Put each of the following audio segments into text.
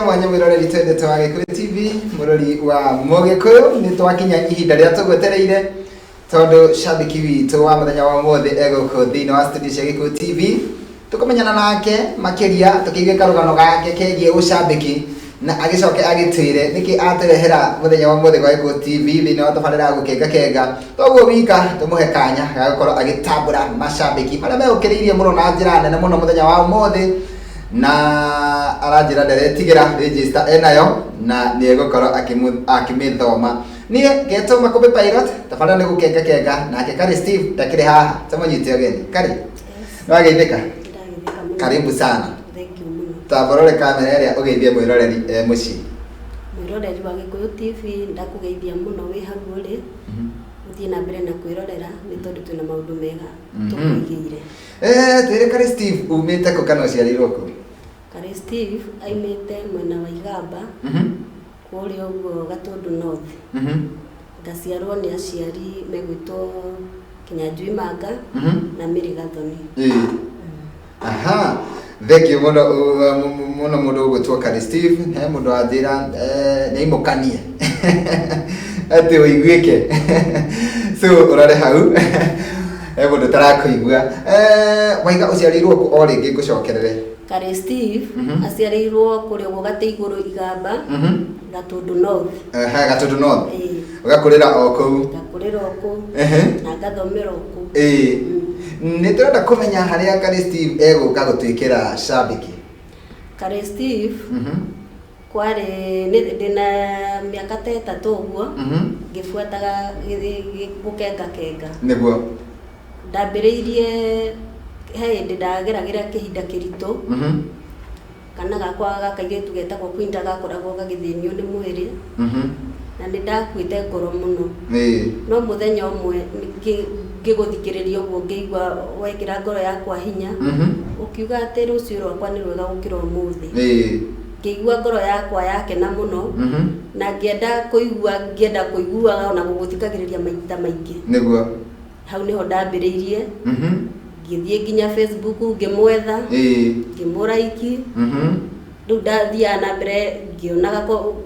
Cia mwanya mwĩroreri twendete wa Gĩkũyũ TV, mũrori wa Mũgĩkũyũ, nĩ twakinya ihinda rĩrĩa tũgwetereire tondũ shabiki witũ wa mũthenya wa ũmũthĩ egũkũ thĩinĩ wa studio cia Gĩkũyũ TV. Tũkũmenyana nake makĩria tũkĩigue karũgano gake kegiĩ ũcambĩki na agĩcoke agĩtwĩre nĩkĩ atũrehera mũthenya wa ũmũthĩ gwa Gĩkũyũ TV thĩinĩ wa tabarĩra ya Gũkenga Kenga. Toguo wika tũmũhe kanya ga gũkorwo agĩtambũra macambĩki marĩa meũkĩrĩirie mũno na njĩra nene mũno mũthenya wa ũmũthĩ, na aranjĩra nderetigĩra register enayo na nĩ egũkorwo akĩmĩthoma. Niĩ ngetwo Makũmbĩ Pilot, tabarĩra nĩ Gũkenga Kenga, nake Karĩ Steve ndakĩrĩ haha, tũmũnyite ũgeni. Karĩ, nĩwageithĩka? Ndagĩthĩka mũno. Karibu sana. Thank you mũno. Tamborore kamera ĩrĩa ũgeithie mwĩroreri e mũciĩ. Mwĩroreri wa Gĩkũyũ TV, ndakũgeithia mũno wĩ hau ũrĩ. Ũthiĩ na mbere na kwĩrorera nĩ tondũ twĩna maũndũ mega tũkũigĩire. Twĩre Karĩ Steve umĩte kũ kana ũciarĩirwo kũ? Karĩ Steve aimĩte mwena wa Igamba, kũrĩa ũguo Gatũndũ North. Ngaciarwo nĩ aciari megwĩtwo Kinyanjui Manga na Mary Gathoni. Aha, thank you mũno mũno mũndũ ũgwĩtwo Karĩ Steve. He mũndũ wanjĩra nĩ aimũkanie atĩ ũiguĩke, so ũrore hau he mũndũ ũtarakũigua. Waiga ũciarĩirwo kũ? O rĩngĩ ngũcokerere. Karĩ Steve aciarĩirwo kũrĩa ũguo Gatĩ-Igũrũ Igamba, Gatũndũ North. Aha, Gatũndũ North. Ĩĩ. Ũgakũrĩra o kũu. Ngakũrĩra o kũu na ngathomera o kũu. Ĩĩ, nĩ tũrenda kũmenya harĩa Karĩ Steve egũka gũtuĩkĩra cambĩki. Karĩ Steve kwarĩ ndĩna mĩaka ta 3 ũguo ngĩbuataga gũkenga kenga. Nĩguo. Ndambĩrĩirie he hĩndĩ ndageragĩra kĩhinda kĩritũ. Kana gakwa ga kairĩtu getagwo Quinta gakoragwo gagĩthĩnio nĩ mwĩrĩ na nĩ ndakuĩte ngoro mũno. No mũthenya ũmwe ngĩgũthikĩrĩria ũguo ngĩigua wekĩra ngoro yakwa hinya, ũkiuga atĩ rũciũ rwakwa nĩ rwega gũkĩra ũmũthĩ. Ngĩigua ngoro yakwa yakena mũno na ngĩenda kũigua, ngĩenda kũiguaga ona gũgũthikagĩrĩria maita maingĩ. Nĩguo. Hau nĩho ndambĩrĩirie. Ngĩthiĩ nginya Facebook ngĩmwetha, ngĩmũraiki. Rĩu ndathiaga na mbere ngĩonaga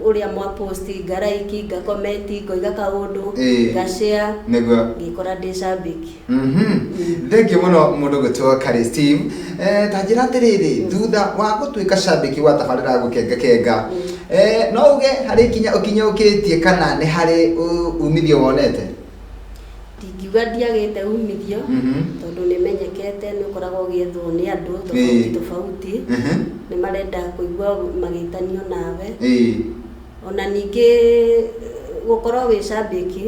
ũrĩa mwa post, ngaraiki, ngacomment, ngoiga kaũndũ, ngashare. Nĩguo. Ngĩkora ndĩ cambĩki. Thank you mũno mũndũ gwĩtwo Karĩ Steve. Ta njĩra atĩrĩrĩ, thutha wa gũtuĩka cambĩki wa tabarĩra ya Gũkenga Kenga, no uge harĩ ikinya ũkinyũkĩtie kana nĩ harĩ umithio wonete? Ndingiuga ndiagĩte umithio, tondũ nĩ menyekete, nĩ ũkoragwo ũgĩethwo nĩ andũ tofauti tofauti, nĩ marenda kũigua magĩtanio nawe. Ona ningĩ gũkorwo wĩ cambĩki,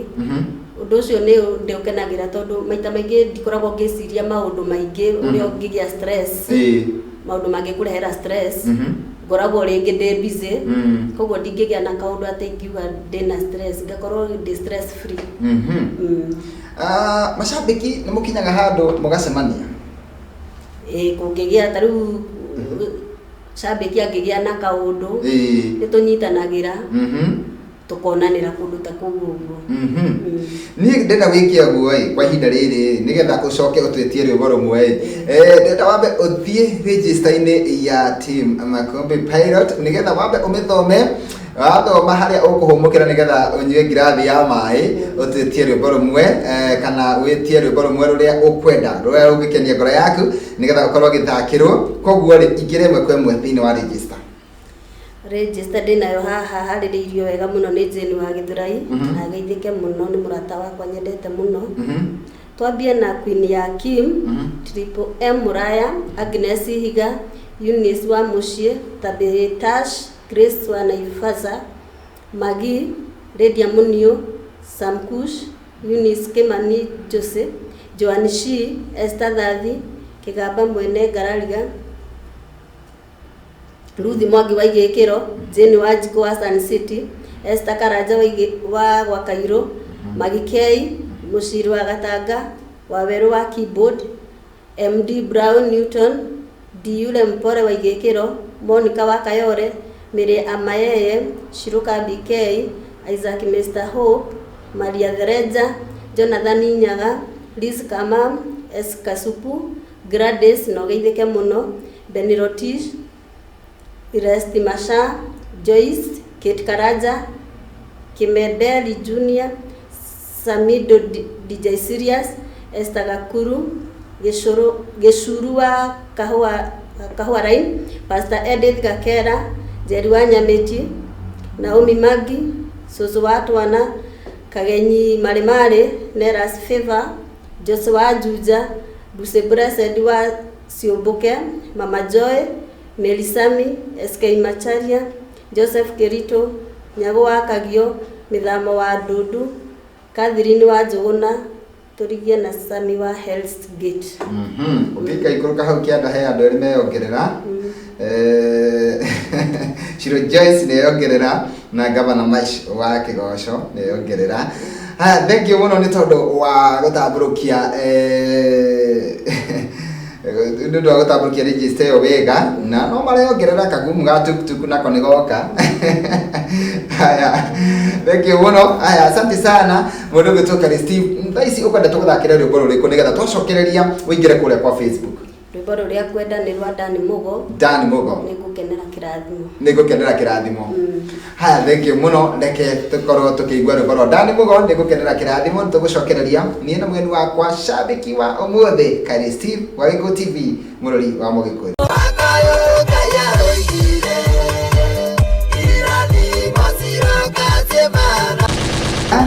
ũndũ ũcio nĩ ndĩũkenagĩra tondũ maita maingĩ ndikoragwo ngĩciria maũndũ maingĩ ũrĩa ũngĩgĩa stress, maũndũ mangĩkũrehera stress, ngoragwo rĩngĩ ndĩ busy, koguo ndingĩgĩa na kaũndũ atĩ ingiuga ndĩna stress, ngakorwo ndĩ stress free. Macambĩki nĩ mũkinyaga handũ mũgacemania? Ĩĩ, kũngĩgĩa ta rĩu cambĩki angĩgĩa na kaũndũ, nĩ tũnyitanagĩra, tũkonanĩra kũndũ ta kũu ũguo. Niĩ ndĩrenda wĩke ũguo ĩ kwa ihinda rĩrĩ, nĩgetha ũcoke ũtwĩtie rwĩmbo rũmwe ĩ. Ndĩrenda wambe ũthiĩ register-inĩ ya team Makũmbĩ Pilot nĩgetha wambe ũmĩthome, wathoma harĩa ũkũhũmũkĩra nĩgetha ũnyue ngirathi ya maĩ, ũtwĩtie rwĩmbo rũmwe, kana wĩtie rwĩmbo rũmwe rũrĩa ũkwenda, rũrĩa rũngĩkenia ngoro yaku nĩgetha ũkorwo ũgĩthakĩrwo. Koguo rĩ, ingĩra ĩmwe kwa ĩmwe thĩinĩ wa register. Register ndĩnayo haha harĩrĩirio wega mũno nĩ Jane wa Gĩthũrai, na geithĩke mũno, nĩ mũrata wakwa nyendete mũno. Twambie na Queen ya Kim, Triple M Mũraya, Agnes Ihiga, Eunice wa Mũciĩ, Tabitha Tash, Grace wa Naivasha, Maggie, Lydia Muniu, Sam Kush, Eunice Kimani Jose, Joan Shi, Esther Thathi, Kĩgamba Mwene Ngarariga, Ruth Mwangi wa Igĩkĩro, Jane Wanjikũ wa Sun City, Esther Karanja wa Gwakairũ, Maggie K, Mũciri wa Gatanga, Wawerũ wa Keyboard, MD Brown Newton, D Yule Mpore wa Igĩkĩro, Monica wa Kayore, Mary Amayeye, Shiruka BK, Isaac Mr Hope, Maria Thereja, Jonathan Nyaga, Liz Kamam, S Kasupu, Gladys na ũgeithĩke mũno, Ben Rotich, Resti Masha, Joyce, Kate Karanja, Kimeberi Junior, Samido DJ Serious, Esther Gakuru, Gĩcuru wa Kahũa Line, Pastor Edith Gakera, Njeri wa Nyamĩti, Naomi Magi, Cũcũ wa Twana, Kagenyi Marĩmarĩ, Neras Favor, Jose wa Juja, Lucy Blessed wa Ciũmbũke, Mama Joy, Mary Sami, SK Macharia, Joseph Kirito, Nyago wa Kagio, Mĩthamo wa Ndundu, Catherine wa Njũgũna, tũrigie na Sami wa Hell's Gate. Ũngĩikaikũrũka hau kĩanda he andũ erĩ meyongerera. Shiro Joyce nĩeyongerera na Gavana Maish wa Kĩgoco nĩeyongerera. Haya, thank you mũno nĩ tondũ wa gũtambũrũkia nĩ ũndũ wa gũtambũrũkia register ĩyo wega na no mareyongerera kagumu ga tuktuk nako nĩ goka. Haya, thank you mũno. Haya, asante sana mũndũ ũgwĩtwo Kari Steve. Thaa ici ũkwenda tũgũthakĩre rwĩmbo rũrĩkũ nĩgetha twacokereria ũingĩre kũrĩa kwa Facebook? Rwĩmbo rũrĩa ngwenda nĩ rwa Dani Mugo. Dan Mugo. Nĩngũkenera kĩrathimo. Nĩngũkenera kĩrathimo. Haya, thank you mũno. Reke tũkorwo tũkĩigua rwĩmbo rwa Dani Mugo nĩngũkenera kĩrathimo. Nĩtũgũcokereria niĩ na mũgeni wakwa shabiki wa ũmũthĩ Kari Steve wa Gĩkũyũ TV, mũrori wa Mũgĩkũyũ.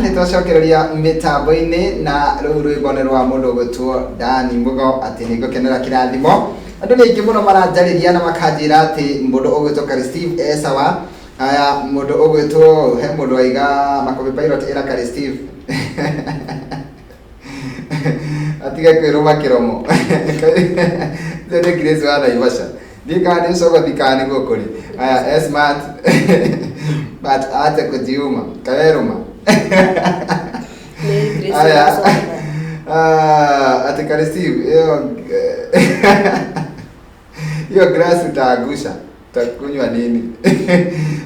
Nĩ twacokereria mĩtambo-inĩ na rũu rwĩmbo nĩ rwa mũndũ ũgwĩtwo Dani Mugo atĩ nĩngũkenera kĩrathimo. Andũ nĩ aingĩ mũno maranjarĩria na makanjĩra atĩ mũndũ ũgwĩtwo Kari Steve e sawa. Haya, mũndũ ũgwĩtwo he mũndũ waiga Makobi Pilot ĩra Kari Steve atige kwĩrũma kĩromo. Ũcio nĩ Grace wa Naivasha. Ndiĩ kana nĩ cogothi kana nĩguo kũrĩ. Haya, e smart but aache kujiuma kawerũma. Nĩ Grace Haya. wa Cogothi. Ati Kari Steve hiyo hiyo grass utaangusha, utakunywa nini?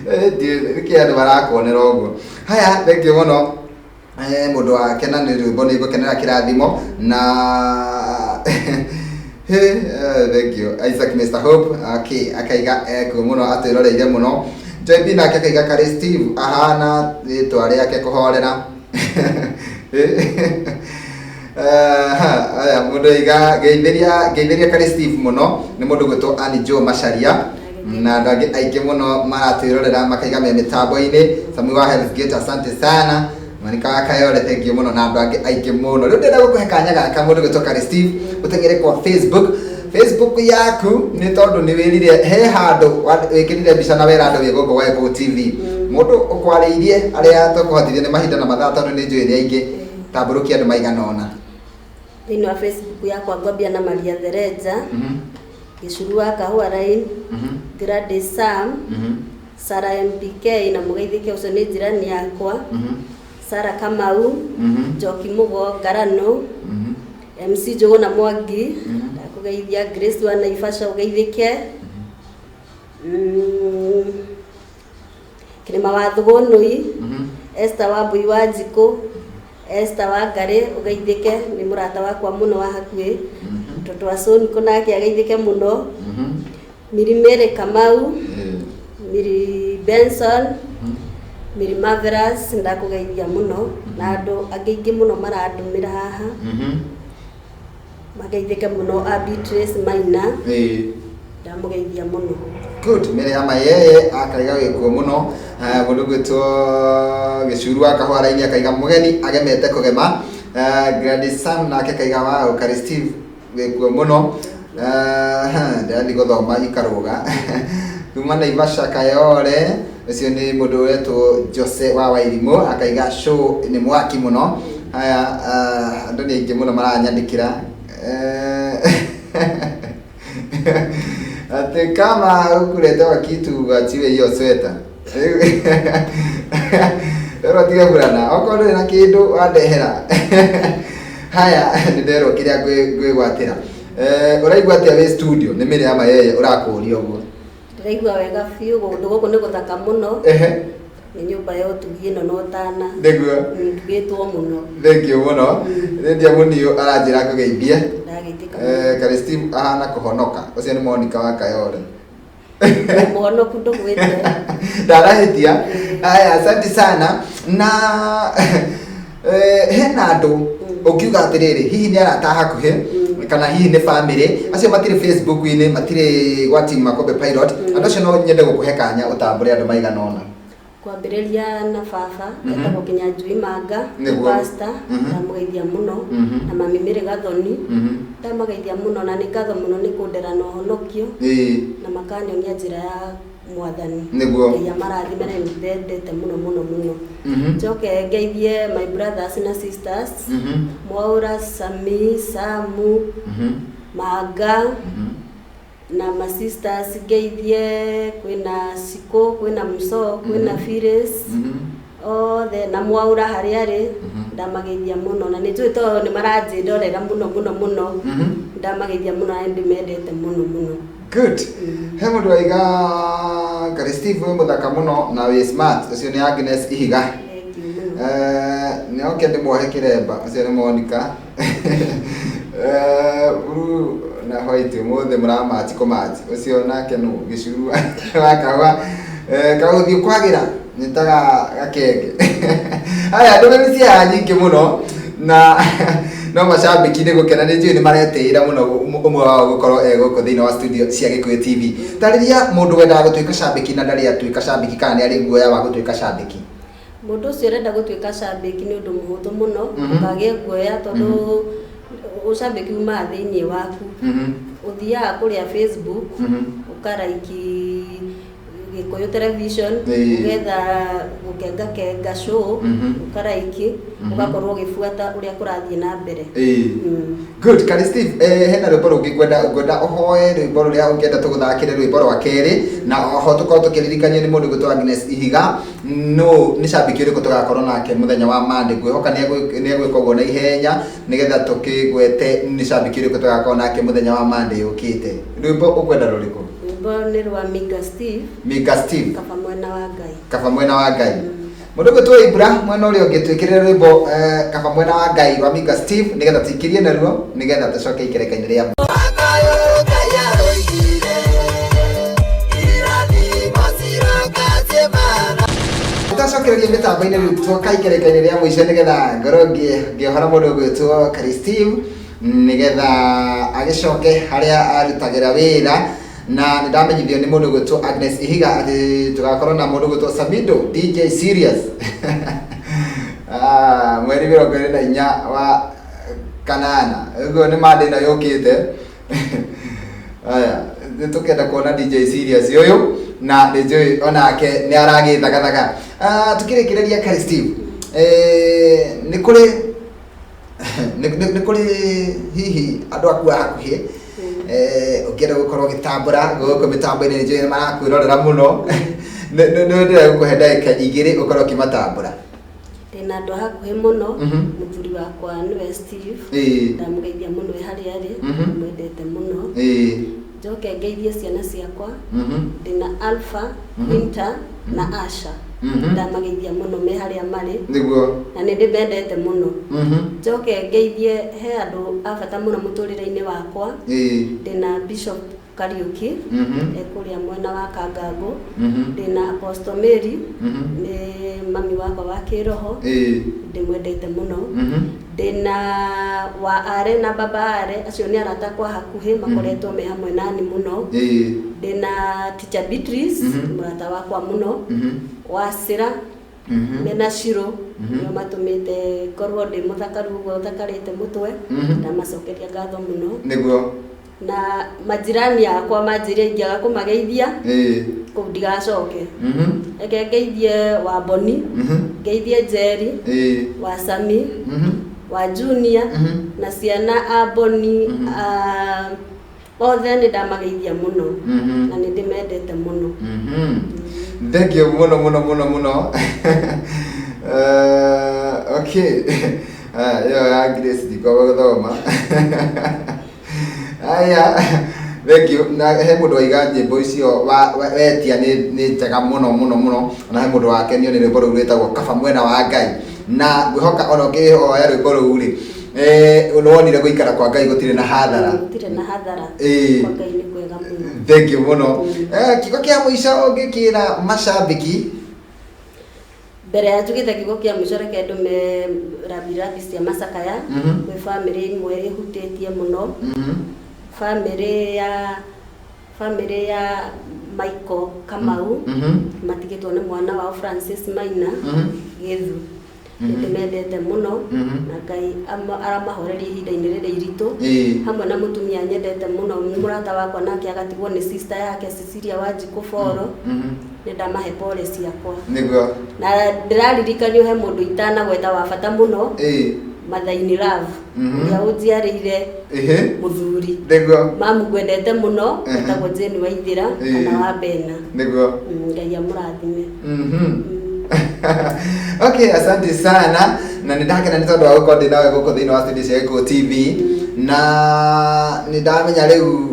Nĩkĩ andũ marakuonera ũguo? Haya, thank you mũno. Mũndũ wa kena nĩ rwĩmbo nĩ ngũkenera kĩrathimo na thank you Isaac Mr Hope. Okay, akaiga ekuo mũno atwĩroreire mũno. Joy B nake akaiga Kari Steve ahana rĩtwa rĩake kũhorera. Haya, mũndũ aiga ngeithĩria Kari Steve mũno nĩ mũndũ ũgwĩtwo Annie Joe Macharia na andũ angĩ aingĩ mũno maratwĩrorera makaiga me mĩtambo-inĩ. Sami wa Hell's Gate, asante sana. Monica wa Kayole, thank you mũno na andũ angĩ aingĩ mũno. Rĩu ndĩrenda gũkũhe kanya gaka mũndũ ũgwĩtwo Kari Steve ũteng'ere kwa Facebook. Facebook yaku nĩ tondũ nĩ wĩrire he handũ wĩkĩrire mbica na wera andũ wĩ gũkũ gwa Gĩkũyũ TV. Mũndũ ũkwarĩirie arĩa tũkũhotithia nĩ mahinda na mathaa tondũ nĩ njũĩ nĩ aingĩ, tambũrũkia andũ maigana ũna. Thĩinĩ wa Facebook yakwa ngwambia na Maria Thereja, Gĩcuru wa Kahũa Line, Gladys Sam, Sarah MPK na mũgeithĩke ũcio nĩ njirani yakwa, Sarah Kamau, Njoki Mũgo Ngarano, MC Njũgũna Mwangi, ndakũgeithia Grace wa Naivasha ũgeithĩke. Kĩrĩma wa Thũgũnũi, Esther wa Mbui wa Njikũ, Esther wa Ngarĩ ũgeithĩke nĩ mũrata wakwa mũno wa hakuhĩ. Mtoto wa Sonko nake ageithĩke mũno. Miri Mary Kamau, Miri Benson, Miri Marvelous ndakũgeithia mũno na andũ angĩ aingĩ mũno marandũmĩra haha mageithĩke mũno. A Beatrice Maina ndamũgeithia mũno. Good. Mary ya Mayeye akaiga gĩkuo mũno. Mũndũ ũgwĩtwo Gĩcuru wa Kahũa Raini akaiga mũgeni agemete kũgema. Gladys Sam nake akaiga wow Kari Steve gĩkuo mũno. Ndĩrathiĩ gũthoma ikarũga. Kuma Naivasha Kayole ũcio nĩ mũndũ ũretwo Jose wa Wairimũ akaiga show nĩ mwaki mũno. Haya, andũ nĩ aingĩ mũno maranyandĩkĩra. Ati kama hukuletewa kitu uachiwe hiyo sweta. Rĩu tige burana okorwo ndũrĩ na kĩndũ wandehera. Haya, nĩ nderwo kĩrĩa ngwĩgwatĩra. Ũraigua atĩa wĩ studio? Nĩ Mary ya Mayeye ũrakũria ũguo. Ndĩraigua wega biũ, kũndũ gũkũ nĩ gũthaka mũno. Nĩ nyũmba ya ũtugi ĩno na ũtana. Nĩguo. Nĩtugĩtwo mũno. Thank you mũno. Lydia Muniu aranjĩra ngũgeithie. Ndageithĩka. Kari Steve ahana kũhonoka. Ũcio nĩ Monica wa Kayole. Mũhonoku ndũgwĩte. Ndarahĩtia. Aya, asante sana. Na hena andũ ũngiuga atĩrĩrĩ, hihi nĩ arata a hakuhĩ kana hihi nĩ family, acio matirĩ Facebook-inĩ, matirĩ gwa Team Makombe Pilot, andũ acio no nyende gũkũhe kanya ũtambũre andũ maigana ũna. Kwambĩrĩria na baba, etagwo Kinyanjui Manga, pastor, ndamũgeithia mũno, na mami Mary Gathoni, ndamageithia mũno, na nĩ ngatho mũno nĩ kũndera na ũhonokio, na makanyonia njĩra ya Mwathani. Ngai amarathime, na nĩndendete mũno mũno mũno. Njoke ngeithie my brothers na sisters, Mwaũra, Sami, Samu, Manga, na ma sisters ngeithie, kwĩna Cikũ, kwĩna Muso, kwĩna Phyllis, othe, na Mwaũra harĩa arĩ, ndamageithia mũno, na nĩ njũĩ tondũ nĩ maranjĩndorera mũno mũno mũno, ndamageithia mũno na nĩ ndĩmendete mũno mũno. Good. He mũndũ waiga Kari Steve wĩ mũthaka mũno na wĩ smart, ũcio nĩ Agnes Ihiga. Thank you mũno. Nĩ oke ndĩmuohe kĩremba, ũcio nĩ Monica. Blue na white ũmũthĩ mũramachi kũmachi, ũcio nake nũ gĩcuru wa kahũa. Kaũthiũ kwagĩra nĩtaga gakenge. Aya, ndũmĩrĩri cia nyingĩ mũno, na no macambĩki nĩ gũkena, nĩ njũĩ nĩ maretĩĩra mũno ũmwe wao gũkorwo e gũkũ thĩinĩ wa studio cia Gĩkũyũ TV. Tarĩria mũndũ wendaga gũtuĩka cambĩki na ndarĩ atuĩka cambĩki, kana nĩ arĩ guoya wa gũtuĩka cambĩki. Mũndũ ũcio ũrenda gũtuĩka cambĩki nĩ ũndũ mũhũthũ mũno, ndũkagĩe guoya, tondũ ũcambĩki umaga thĩinĩ waku. Ũthiaga kũrĩa Facebook, ũkaraiki Gĩkũyũ Television, ũgetha Gũkenga Kenga Show, ũkaraiki, ũgakorwo ũgĩbuata ũrĩa kũrathiĩ na mbere. Good. Kari Steve, hena rwĩmbo rũngĩ ngwenda ũhoe, rwĩmbo rũrĩa ũngĩenda tũgũthakĩre, rwĩmbo rwa kerĩ, na oho tũkorwo tũkĩririkanio nĩ mũndũ gwĩtwo Agnes Ihiga, no nĩ cambĩki ũrĩkũ tũgakorwo nake mũthenya wa Monday. Ngwĩhoka nĩ egwĩka ũguo na ihenya nĩgetha tũkĩgwete nĩ cambĩki ũrĩkũ tũgakorwo nake mũthenya wa Monday yũkĩte. Rwĩmbo ũkwenda rũrĩkũ? Rwĩmbo nĩ rwa Minga Steve. Minga Steve. Kaba mwena wa Ngai. Kaba mwena wa Ngai. Mũndũ ũgwĩtwo Ibra mwena ũrĩa ũngĩ, twĩkĩrĩre rwĩmbo Kaba mwena wa Ngai rwa Minga Steve, nĩgetha tũikĩrie naruo, nĩgetha tũcoke ikereka-inĩ rĩa. Twacokereria mĩtambo-inĩ rĩu, twoka ikereka-inĩ rĩa mũico, nĩgetha ngorwo ngĩohora mũndũ ũgwĩtwo Kari Steve, nĩgetha agĩcoke harĩa arutagĩra wĩra. Na nĩ ndamenyithio nĩ mũndũ ũgwĩtwo Agnes Ihiga atĩ tũgakorwo na mũndũ ũgwĩtwo Samido DJ Serious mweri 24 wa kanana, ũguo nĩ Monday ĩno yũkĩte. Aya, nĩ tũkenda kuona DJ Serious ũyũ, na nĩ njũĩ onake nĩ aragĩthagathaga. Tukĩrĩkĩrĩria, Kari Steve, nĩ kũrĩ hihi andũ aku a hakuhĩ ũngĩenda gũkorwo ũgĩtambũra gũkũ mĩtambo-inĩ? Nĩ njũĩ nĩ marakwĩrorera mũno. Nĩ ndĩrenda gũkũhe ndagĩka 2 ũkorwo ũkĩmatambũra. Ndĩna andũ a hakuhĩ mũno. Mũthuri wakwa nĩwe Steve, ndamũgeithia mũno e harĩa arĩ, mwendete mũno. Njoke ngeithie ciana ciakwa, ndĩna Alpha, Winter na Asha, ndamageithia mũno me harĩa marĩ, na nĩ ndĩmendete mũno. Njoke ngeithie he andũ a bata mũno mũtũrĩre-inĩ wakwa, ndĩna Bishop Kariuki, ekũrĩa mwena wa Kangango, ndĩna Apostle Mary, nĩ mami wakwa wa kĩroho, ndĩmwendete mũno, ndĩna wa are na baba are, acio nĩ arata akwa hakuhĩ makoretwo me hamwe nani mũno, ndĩna Teacher Beatrice, mũrata wakwa mũno, Wacĩra, mena Shiro, nĩo matũmĩte ngorwo ndĩ mũthakaru ũguo thakarĩte mũtwe, ndamacokeria ngatho mũno, na majirani akwa manjĩre ingĩaga kũmageithia kũu ndigacoke. Reke ngeithie wa Boni, ngeithie Njeri, wa Sami, wa Junior, na ciana a Boni, othe nĩ ndamageithia mũno, na nĩ ndĩmendete mũno. Thank you mũno mũno mũno mũno. Okay. Ĩyo ya Grace ndikwamba gũthoma. Aya, thank you. Na he mũndũ waiga nyĩmbo icio wetia nĩ njega mũno mũno mũno, na he mũndũ wakenio nĩ rwĩmbo rũu rwĩtagwo Kaba Mwena wa Ngai, na ngwĩhoka ona ũkĩhoya rwĩmbo rũu rĩ. Nĩwonire gũikara kwa Ngai gũtirĩ na hathara. Gũtirĩ na hathara. Kwa Ngai nĩ kwega mũno. Thank you mũno. Kiugo kĩa mũico ũngĩkĩra macambĩki? Mbere ya njugĩte kiugo kĩa mũico, reke ndũme rambirambi cia macakaya kwĩ bamĩrĩ ĩmwe ĩhutĩtie mũno. Bamĩrĩ ya Michael Kamau, matigĩtwo nĩ mwana wao Francis Maina Gĩthu. Nĩ ndĩmendete mũno na Ngai aramahoreria ihinda-inĩ rĩrĩ iritũ, hamwe na mũtumia nyendete mũno, mũrata wakwa, nake agatigwo nĩ sister yake Cecilia Wanjikũ Boro. Nĩ ndamahe pole ciakwa. Na ndĩraririkanio he mũndũ itanagweta wa bata mũno, Mathaini Love, ũrĩa ũnjiarĩire mũthuri. Mamu, ngwendete mũno. Etagwo Jane Waithĩra kana wa Bena. Ngai amũrathime. Okay, asante sana, na nĩ ndakena nĩ tondũ wa gũkorwo ndĩ nawe gũkũ thĩinĩ wa studio cia Gĩkũyũ TV, na nĩ ndamenya rĩu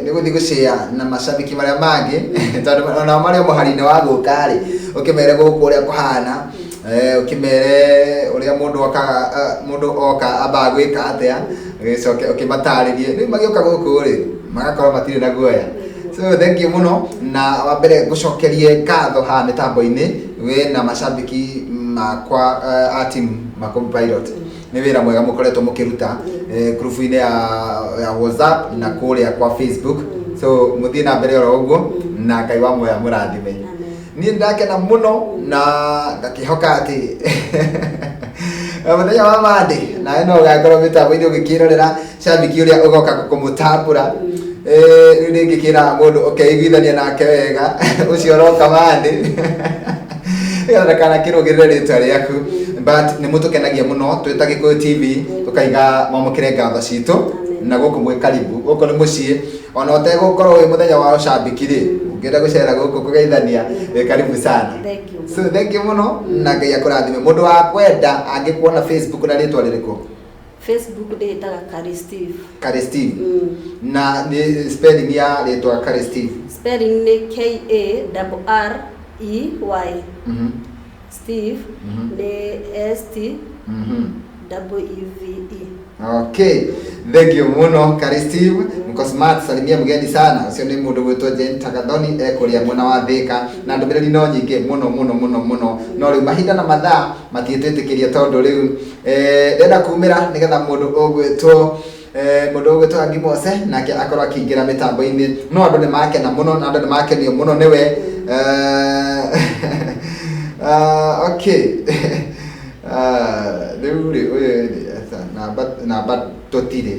nĩ gũthiĩ gũshare na macabiki marĩa mangĩ, tondũ onao marĩ o mũhari-inĩ wa gũka rĩ, ũkĩmere gũkũ ũrĩa kũhana, ũkĩmere ũrĩa mũndũ okaga, mũndũ oka ambaga gwĩka atĩa, ũgĩcoke ũkĩmatarĩrie. Rĩu magĩũka gũkũ rĩ, magakorwo matirĩ na guoya. So thank you mũno, na wa mbere ngũcokerie ngatho haha mĩtambo-inĩ we na macambĩki makwa, a team Makombi Pilot, nĩ wĩra mwega mũkoretwo mũkĩruta group-inĩ ya WhatsApp na kũrĩa kwa Facebook. So mũthiĩ na mbere oro ũguo, na Ngai wa muoya mũrathime. Amen. Niĩ ndakena mũno na ngakĩhoka atĩ mũthenya wa Monday nawe no ũgakorwo mĩtambo-inĩ ũgĩkĩrorera cambiki ũrĩa ũgoka kũmũtambũra. Rĩu nĩngĩkĩra mũndũ ũkeiguithania nake wega ũcio ũroka Monday, nĩgetha ndakanakĩrũgĩrĩre rĩtwa rĩaku. But nĩ mũtũkenagia mũno twĩ ta Gĩkũyũ TV, tũkaiga mwamũkĩre ngatho citũ. Amen. Na gũkũ mwĩ karibu, gũkũ nĩ mũciĩ, ona ũtegũkorwo wĩ mũthenya wa ũcambĩki rĩ, ũngĩenda gũcera gũkũ kũgeithania, wĩ karibu sana. Thank you. So thank you mũno, na Ngai akũrathime. Mũndũ wa kwenda angĩkuona Facebook na rĩtwa rĩrĩkũ? Facebook ndĩĩtaga Kari Steve. Kari Steve. Na nĩ spelling ya rĩtwa Kari Steve? Spelling nĩ Karrey. Steve nĩ S T W E V E. Okay, thank you mũno, Kari Steve. Mko smart, salimia mgeni sana. Ũcio nĩ mũndũ gwĩtwo Jane Tagathoni ekũrĩa mwena wa Thĩka, na ndũmĩrĩri no nyingĩ mũno mũno mũno mũno, no rĩu mahinda na mathaa matiĩtwĩtĩkĩria, tondũ rĩu ndĩrenda kumĩra nĩgetha mũndũ ũgwĩtwo Angi Mose nake akorwo akĩingĩra mĩtambo-inĩ. No andũ nĩ makena mũno na andũ nĩ makenio mũno nĩwe. Okay. Rĩu rĩ, ũyũ rĩ, aca, namba tũtirĩ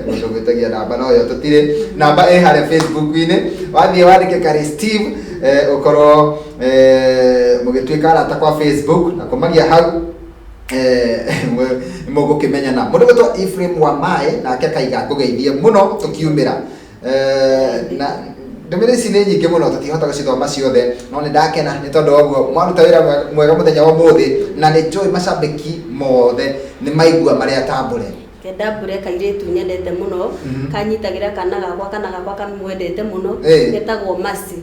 mũndũ gwĩtagia namba, noyo tũtirĩ namba ĩ harĩa Facebook-inĩ. Wathiĩ wandĩke Kari Steve, ũkorwo mũgĩtuĩka arata kwa Facebook, na kumagia hau nĩ mũgũkĩmenyana. Mũndũ gwĩtwo Ephraim wa Mae nake akaiga ngũgeithie mũno tũkiumĩra. Na ndũmĩrĩri ici nĩ nyingĩ mũno, tũtingĩhota gũcithoma ciothe, no nĩ ndakena nĩ tondũ wa ũguo mwaruta wĩra mwega mũthenya wa ũmũthĩ, na nĩ njũĩ macambĩki mothe nĩ maigua marĩa tambũre. Kendambũre kairĩtu nyendete mũno, kanyitagĩra kana gakwa kamwendete mũno, getagwo Masi.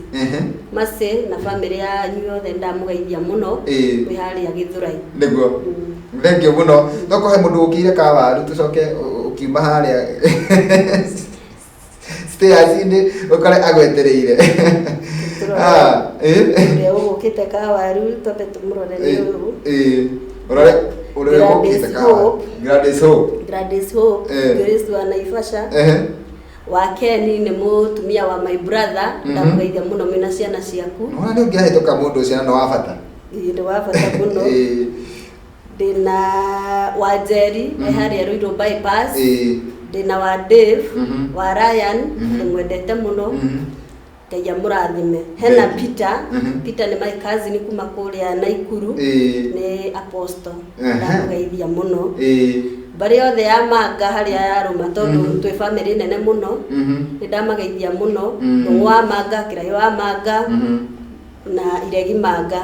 Masi na bamĩrĩ yanyu yothe, ndamũgeithia mũno. Mwĩ harĩa Gĩthũrai. Nĩguo. Thank you mũno. Tũkũhe mũndũ ũkĩire kawaru, tũcoke ũkiuma harĩa stairs-inĩ ũkore agwetereire. Ũrĩa ũgũkĩte kawaru, twambe tũmũrore nĩ ũyũ. Ũrore ũrĩa ũgũkĩte Gladys kawaru. Hope. Gladys Hope. Gladys Hope. Grace wa Naivasha. Wa Ken nĩ mũtumia wa my brother. Ndamũgeithia mũno mwĩna ciana ciaku. Nĩwona nĩ ũngĩahĩtũka mũndũ ũcio na nĩ wa bata. Ĩĩ, nĩ wa bata mũno. Ndĩna wa Njeri e harĩa Ruiru bypass. Ndĩna wa Dave, wa Ryan, ndĩmwendete mũno. Ngai amũrathime. Hena Thank you. Peter. Peter nĩ my cousin kuma kũrĩa Naikuru. Nĩ apostle. Ndamũgeithia mũno. Mbarĩ yothe ya Manga harĩa yarũma, tondũ twĩ bamĩrĩ nene mũno. Nĩ ndamageithia mũno. Ndũng'ũ wa Manga, Kĩraĩ wa Manga. Na Iregi Manga.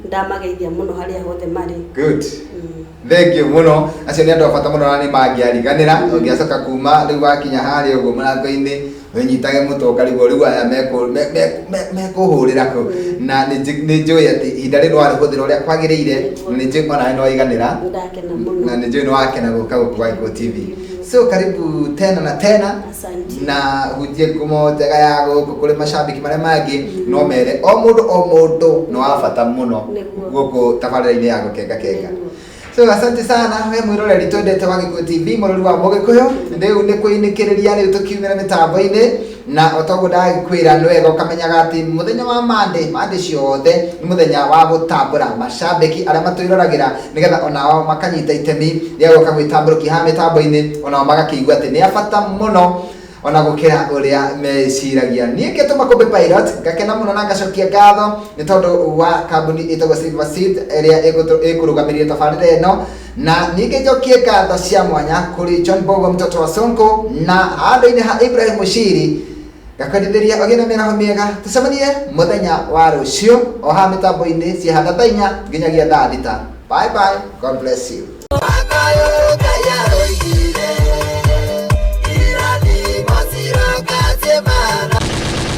Ndamageithia mũno harĩa hothe marĩ. Good. Thank you mũno. Acio nĩ andũ a bata mũno na nĩ mangĩariganĩra. Ũngĩacoka kuma rĩu wakinya harĩa ũguo mũrango-inĩ, wĩnyitage mũtwe ũkarigwo rĩu aya mekũhũrĩra kũ. Na nĩ njũĩ atĩ ihinda rĩrĩ nĩwarĩhũthĩra ũrĩa kwagĩrĩire, na nĩ njũĩ onawe nĩwaiganĩra. Nĩndakena mũno. Na nĩ njũĩ nĩwakena gũka gũkũ gwa Gĩkũyũ TV. So karibu tena na tena. Asante. Na hunjie ngumo njega ya gũkũ kũrĩ macambĩki marĩa mangĩ, no mere o mũndũ o mũndũ nĩ wa bata mũno gũkũ tabarĩra-inĩ ya Gũkenga Kenga. So asante sana we mwĩroreri twendete wa Gĩkũyũ TV, mũrori wa Mũgĩkũyũ. Rĩu nĩ kwĩinĩkĩrĩria rĩu tũkiumĩra mĩtambo-inĩ, na o toguo ndagĩkwĩra nĩ wega ũkamenyaga atĩ mũthenya wa Monday, Monday ciothe nĩ mũthenya wa gũtambũra macambĩki arĩa matwĩroragĩra, nĩgetha onao makanyita itemi rĩa gũka gwĩtambũrũkia haha mĩtambo-inĩ, onao magakĩigua atĩ nĩ a bata mũno ona gũkĩra ũrĩa meciragia. Niĩ ngĩtwo Makũmbĩ Pilot, ngakena mũno na ngacokia ngatho nĩ tondũ wa kambuni ĩtagwo Silver Seed ĩrĩa ĩkũrũgamĩrĩire tabarĩra ĩno, na ningĩ njokie ngatho cia mwanya kũrĩ John Bogo mtoto wa Sonko, na handũ-inĩ ha Ibrahim Mushiri ngakwendithĩria ũgĩe na mĩaraho mĩega. Tũcemanie mũthenya wa rũciũ o haha mĩtambo-inĩ ciahanda thaa 4 nginyagia thaa 6. Bye bye, God bless you.